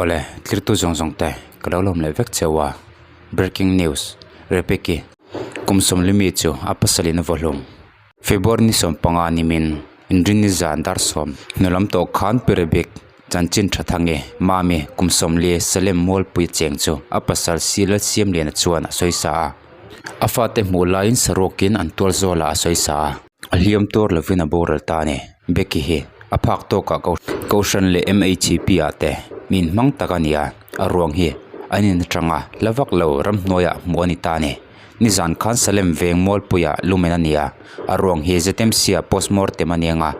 Awle, tlirtu zawng zawng te ka lo lawm leh vek cheu a, Breaking News, Rebecki, kum sawmli mi chu a pasalin a vaw hlum. February ni 15 nimin Inrinni zan dar sawm hnu lam tawh khan Pi Rebik chanchin tha thangi Mami kum 40 Salem Mualpui cheng chu a pasal Sila Siamliana chuan a sawi sa a. A fate hmuh laiin saruakin an tual zawlah a sawi sa a. A hliam tuar lovin a boral ta a ni. Becky hi a phak tawkah Kohhran leh MHP ah te mi inhmang tak a ni a, a ruang hi an in atanga hla vak lo ramhnuaiah hmuh a ni ta a ni. Nizan khan Salem veng Mualpuiah lumen a ni a, a ruang hi ZMC ah postmortem a ni ang a,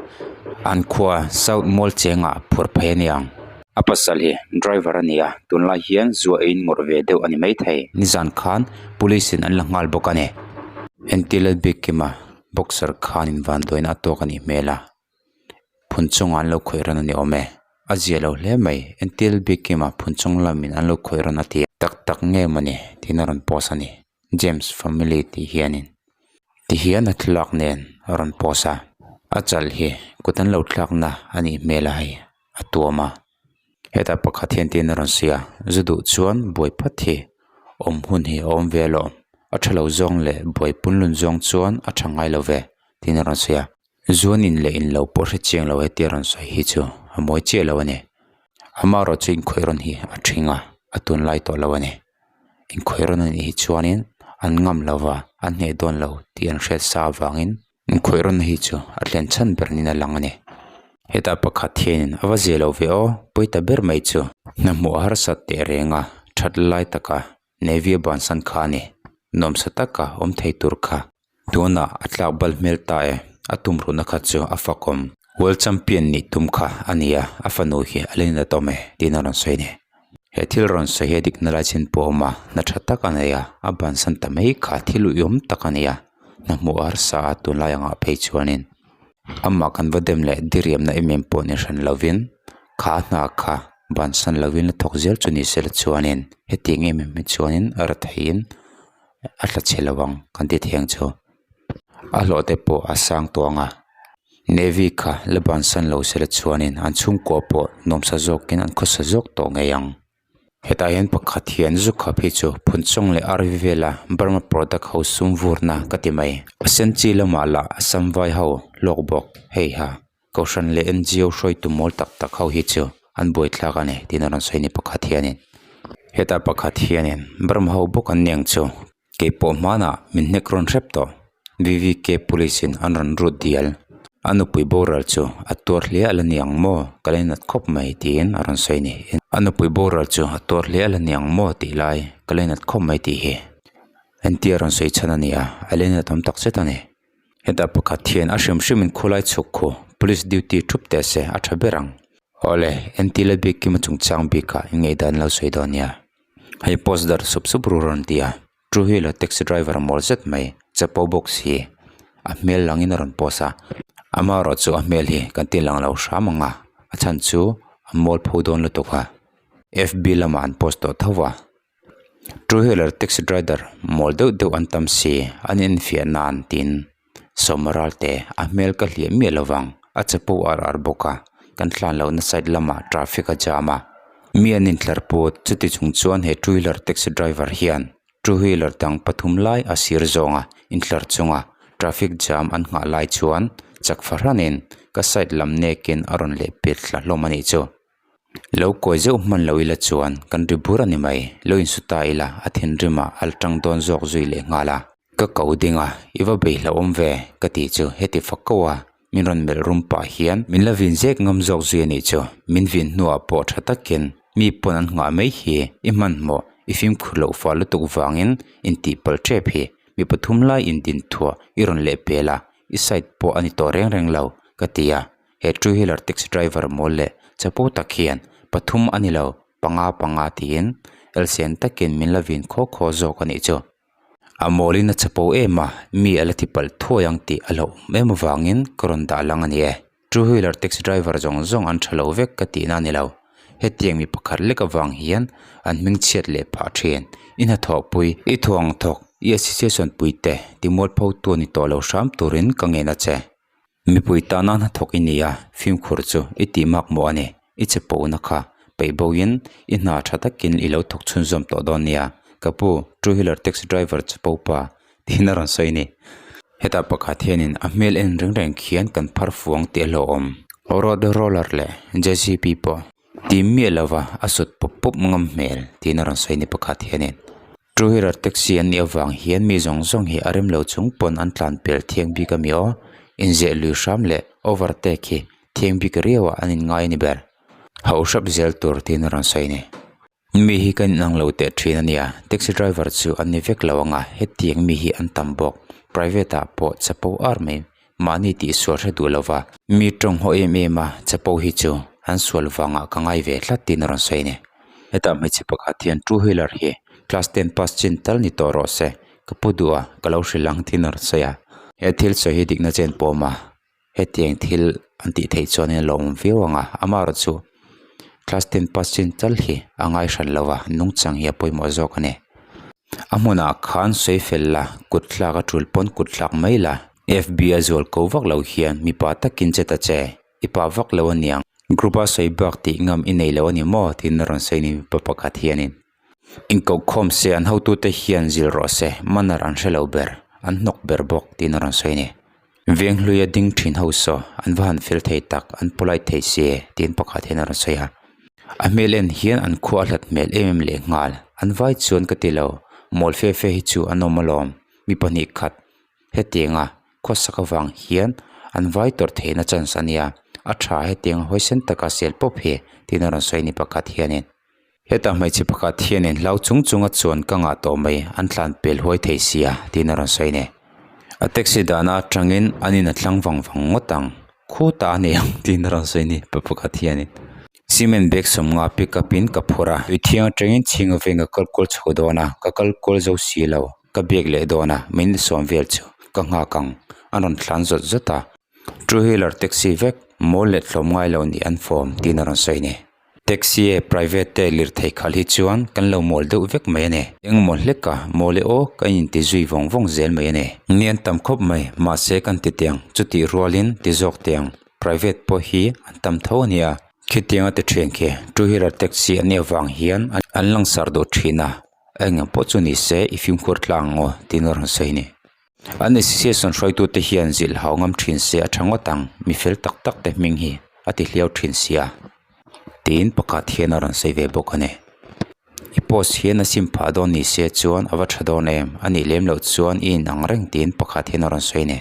an khua South Mual chengah phur phei a ni ang. A pasal hi driver a ni a, tunlai hian zua eiin ngawrh ve deuh a ni maithei. Nizan khan police in an la nghal bawk a ni. Entilal Biakkima boxer khan in vanduaina a tawk a nih hmel a, phun chungah an lo khawih rawn a ni awm e. A zia lo hle mai, Entilal Biakkima phun chung lamin an lo khawih rawn a ti a. Tak tak nge mawni tiin a rawn post a ni. James family tih hianin ti hian a thlalak nen a rawn post a, a chal hi kut an lo thlakna a nih hmel a hei. a tuam a hetah pakhat hian tin a rawn sawi a zu duh chuan buai phat hi awm hun hi a awm ve alawm a tha lo zawng leh buai pun lun zawng chuan a tha ngai lo ve tiin a rawn sawi a zuan in leh in lo pawh hre chiang lo hetia rawn sawi hi chu a mawi chiah lo a ni amaherawh chu inkhawih rawn hi a thing a a tunlai tawh lo a ni inkhawih rawn a nih hi chuanin an ngam lo va an hneh dawn lo tih an hriat sa avangin. Inkhawih rawn hi chu a thlen chhan ber niin a lang a ni. Hetah pakhat hianin a va zia lo ve aw, pawi ta ber mai chu. Hna hmuh a harsat teh reng a, that lai taka Navy a bansan kha a ni. Nuamsa taka awm thei tur kha. Tunah a tlak bal hmel ta e, a tumruhna kha chu a fakawm. World Champion nih tum kha a ni a, a fanu hi a la inat awm e, tiin a rawn sawi a ni. He thil rawn sawi hi a dikna lai chin pawh a awm a, hna tha tak a nei a, a bansan ta mai kha thil uiawm tak a ni a. Hna hmuh a harsa a tunlai angah phei chuanin amah kan va dem leh diriamna em em pawh ni hran lovin kha hna kha bansan lovin la thawk zel chu ni sela chuanin hetiang em em hi chuanin a ra theiin a tla chhe lo ang kan ti thei ang chu a hlawh te pawh a sang tawh ang a navy kha la bansan lo sela chuanin an chhungkua pawh nuamsa zawkin an khawsa zawk tawh ngei ang. Hetah hian pakhat hian zu khap hi chu Phunchawng leh RV vela Burma product ho sum vurna ka ti mai. A sen chi lamah lah Assam vai ho hlawk bawk hei ha Kohhran leh NGO hruaitu mawl tak tak ho hi chu an buaithlak a ni tiin a rawn sawi a ni pakhat hianin. Hetah pakhat hianin Burma ho bawk an ni ang chu Keipawh hmanah min hnek rawn hrep tawh. VVK Police in an rawn rut dial. A nupui boral chu a tuar hle a la ni ang maw? Ka la inat khawp mai tiin a rawn sawi a ni. A nupui boral chu a tuar hle a la ni ang maw tih lai ka la inat khawp mai tih hi entir a rawn sawi chhan a ni a, a la inat awm tak zet a ni. Hetah pakhat hian a hrim hrimin khulai chhuk khu Police duty thup teh se a tha ber ang. Awle, entir la bik kima chungchang bikah i ngaihdan lo sawi dawn nia. Hei post dar sup sup ru rawn ti a two wheeler taxi driver mawl zet mai chapo bawk si a hmel langin a rawn post a amaherawh chu a hmel hi kan ti lang lo hram ang a a chhan chu a mawl pho dawn lutuk a fb lamah an post tawh tho va two wheeler taxi driver mawl deuh deuh an tam si an infiah nan tin sawmral te a hmel ka hliah miah lovang a chapo ar ar bawk a kan thlan lohna side lamah traffic a jam a mi an intlar put chuti chung chuan he two wheeler taxi driver hian two wheeler dang pathum lai a sir zawng a intlar chunga traffic jam an nghah lai chuan chak fahranin ka side lam nekin a rawn leh pet thla hlawm a nih chu. Lo kawi zeuh hman lo ila chuan kan ri bur a ni mai, lo insu ta ila a thinrim ah a la tang dawn zawk zui leh nghal a. Ka ko ding a, i va bei hlauhawm ve ka tih chu heti fak ko a, min rawn melh rum pah hian min la vin zek ngam zawk zui a nih chu, min vin hnuah pawh tha takin mi pawn an nghah mai hi i hmanhmawh i fimkhur loh fah lutuk vangin intih palh tep hi mi pathum lai indin thuah i rawn leh pel a, i side pawh a ni tawh reng reng lo ka ti a. He two wheeler taxi driver mawl leh chapo tak hian pathum a ni lo panga panga tiin elsen takin min la vin khaw khaw zawk a nih chu. A mawlin a chapo em a, mi a la ti palh thuai ang tih a hlauhawm em avangin ka rawn dah lang a ni e. Two wheeler taxi driver zawng zawng an tha lo vek ka tihna a ni lo. Hetiang mi pakhat lek avang hian an hming chhiat leh phah thin. I hnathawhpui, i thuang thawk, i association puite timualpho tu a ni tawh lo hram turin ka ngen a che. Mipui tana hnathawk i ni a, fimkhur chu i tih mak mawh a ni. I che pawhna kha. Peih boin i hna tha takin i lo thawk chhunzawm tawh dawn nia. Ka pu, two wheeler taxi driver chapo pa tiin a rawn sawi a ni. Hetah pakhat hianin a hmel en reng reng khian kan phar fuang tih a hlauhawm. Road roller leh JCB pawh tim miah lova a sut pawp pawp ngam hmel tiin a rawn sawi a ni pakhat hianin. Two wheeler taxi an nih avang hian mi zawng zawng hi a rem lo chung pawn an tlan pel thiang bik a mi aw. Inzeh lui hram leh overtake hi thiang bik riau ah an inngai a ni ber. Hauh hrep zel tur tiin a rawn sawi a ni. Mi hi ka inang lo teh thin a nia, taxi driver chu an ni vek lo ang a, hetiang mi hi an tam bawk. Private ah pawh chapo ar mai, mahni tih sual hre duh lova. Mi tawng haw em em a, chapo hi chu an sual vangah ka ngai ve tlat tiin a rawn sawi a ni. Hetah hmeichhe pakhat hian two wheeler hi class ten pass chin tal ni tawh rawh se, ka pu duh a, ka lo hrilh ang tiin a rawn sawi a. He thil sawi hi dikna chen pawm a. Hetiang thil an tih theih chuanin a lawmawm viau ang a, amaherawh chu class ten pass chin tal hi a ngai hran lo a, nungchang hi a pawimawh zawk a ni. A hmunah khan sawi fel la, kut thlak a tul pawn kut thlak mai la, F B a zual ko vak lo hian mipa takin che ta che, i pa vak lo aniang. Group a sawi bak tih ngam i nei lo a ni maw? tiin a rawn sawi ni mipa pakhat hianin. Inkohkhawm se an hotute hian zil rawh se, manner an hre lo ber, an hnawk ber bawk tiin a rawn sawi a ni. Venghluia ding thin ho saw an va han fel thei tak, an polite thei si tiin pakhat hian a rawn sawi a. A hmel en hian an khua a hlat hmel em em leh nghal, an vai chuan ka ti lo, mawl fe fe hi chu an awm alawm, mi pahnih khat hetianga khawsak avang hian an vai tawrh theihna chance a nia, a tha hetianga hawisan taka sel pawp hi tiin a rawn sawi a ni pakhat hianin. Hetah hmeichhe pakhat hianin hlau chung chunga chuan ka ngah tawh mai, an tlan pel huai thei sia tiin a rawn sawi a ni. A taxi dahna atangin an in a thlang vang vang ngawt ang, khutah a nei ang tiin a rawn sawi a ni pa pakhat hianin. Cement bag sawmnga pick up in ka phur a, tui thiang atangin chhinga veng ka kal kual chho dawn a, ka kal kual zo si lo, ka biak leh dawn a, min sawm vel chu ka nghak ang, an rawn thlan zawt zawt a. Two wheeler taxi vek, mawl leh tlawm ngai lo nih an fawm tiin a rawn sawi a ni. Taxi e private te lirthei khalh hi chuan kan lo mawl deuh vek mai a ni. Engmaw hlek a, mawl e aw ka inti zui vawng vawng zel mai a ni. Ni an tam khawp mai, mahse kan ti tiang, chutih rualin ti zawk tiang, private pawh hi an tam tho a nia. Khitianga ti thian khi two wheeler taxi an nih avang hian an langsar duh thin a, engeng pawh chu ni se i fimkhur tlang ang aw tiin a rawn sawi a ni. An association hruaitute hian zilh hau ngam thin se a tha ngawt ang, mi fel tak tak te hming hi a ti hliau thin sia. Tiin pakhat hian a rawn sawi ve bawk a ni. I post hian a sim phah dawn ni se chuan a va tha dawn em, a nih lem loh chuan i inang reng tiin pakhat hian a rawn sawi a ni.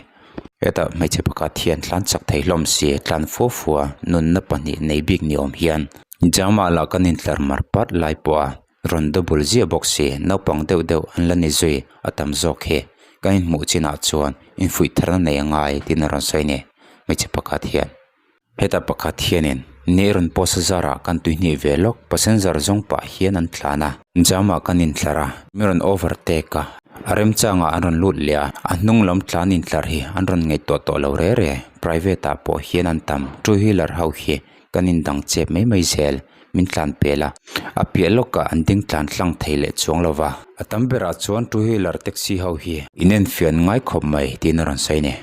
Hetah hmeichhe pakhat hian tlan chak thei hlawm si, tlan fua fua, nunna pahnih nei bik ni awm hian Jama lah kan intlar mar pat lai pawh a. Rawn double ziah bawk si, naupang deuh deuh an la ni zui a tam zawk hi. Kan inhmuh chinah chuan infuih tharna nei a ngai tiin a rawn sawi a ni, hmeichhe pakhat hian. Hetah pakhat hianin ni rawn post zarah kan tuihnih ve lawk, passenger zawng pah hian an tlan a, jam ah kan intlar a, mi rawn overtake a, a remchangah an rawn lut leh a, a hnung lam tlan intlar hi an rawn ngaihtuah tawh lo re re, private ah pawh hian an tam, two wheeler ho hi kan indang chep mai mai zel. Min tlan pel a, a piah lawkah an ding tlan tlang thei leh chuang lo va. A tam berah chuan two wheeler taxi ho hi in enfiah an ngai khawp mai tiin a rawn sawi a ni.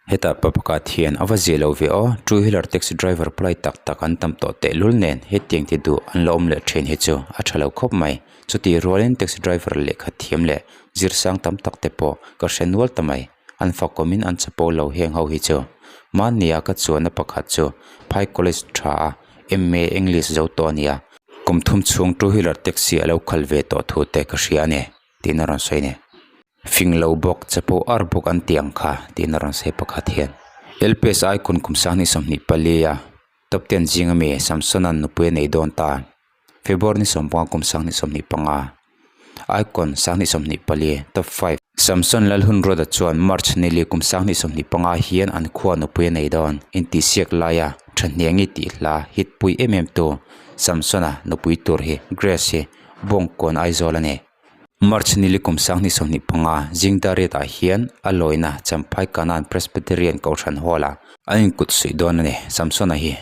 Hetah pa pakhat hian a va zia lo ve aw, two wheeler taxi driver pawh lai tak tak an tam tawh tehlul nen hetiang ti duh an la awm leh thin hi chu a tha lo khawp mai. Chutih rualin taxi driver lehkha thiam leh zir sang tam tak te pawh ka hre nual ta mai. An fakawmin an chapo lo heng ho hi chu. Mahnia ka chuanna pakhat chu Phai College tha a. MA English zo tawh a nia. Kum thum chhung two wheeler taxi a lo khal ve tawh thu te ka hria a ni tiin a rawn sawi a ni. Fing lo bawk, chapo ar bawk an ti ang kha tiin a rawn sawi pakhat hian. LPS icon kum 2024 a top ten zing ami Samson-a'n nupui a nei dawn ta. February ni sawmpanga kum 2025 Icon 2024 top 5 Samson Lalhunruata chuan March nili kum 2025 hian an khua nupui a nei dawn. Intihsiak laia Thahniangi tih hla hit pui em em tu Samson-a nupui tur hi Grace hi Bawngkawn Aizawl a ni. March nili kum 2025 zingdariatah hian a lawina Champhai Kanan Presbyterian Kohhran Hall-ah an inkut suih dawn a ni. Samson-a hi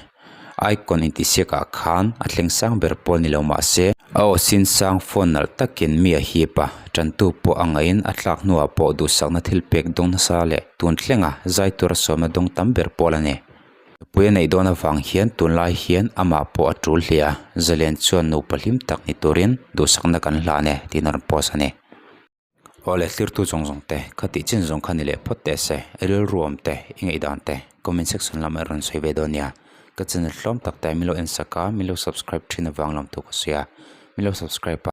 Icon intihsiakah khan a thleng sang ber pawl ni lo mah se, a aw sin sang phone nalh takin mi a hip a, tantu pawh a ngaihin a tlak hnuah pawh duhsakna thil pek dawng nasa leh tun thlenga zai tura sawmna dawng tam ber pawl a ni. Nupui a neih dawn avang hian tunlai hian amah pawh a tul hle a, Zalen chuan nupa hlim tak ni turin duhsakna kan hlan e tiin a rawn post a ni. Awle hlirtu zawng zawng te, kha tih chin zawng kha ni leh phawt teh se, i rilru awm te, i ngaihdan te, comment section lamah i rawn sawi ve dawn nia. Ka channel hlawm tak te min lo en sak a, min lo subscribe thin avang lam thu ka sawi a, min lo subscribe a.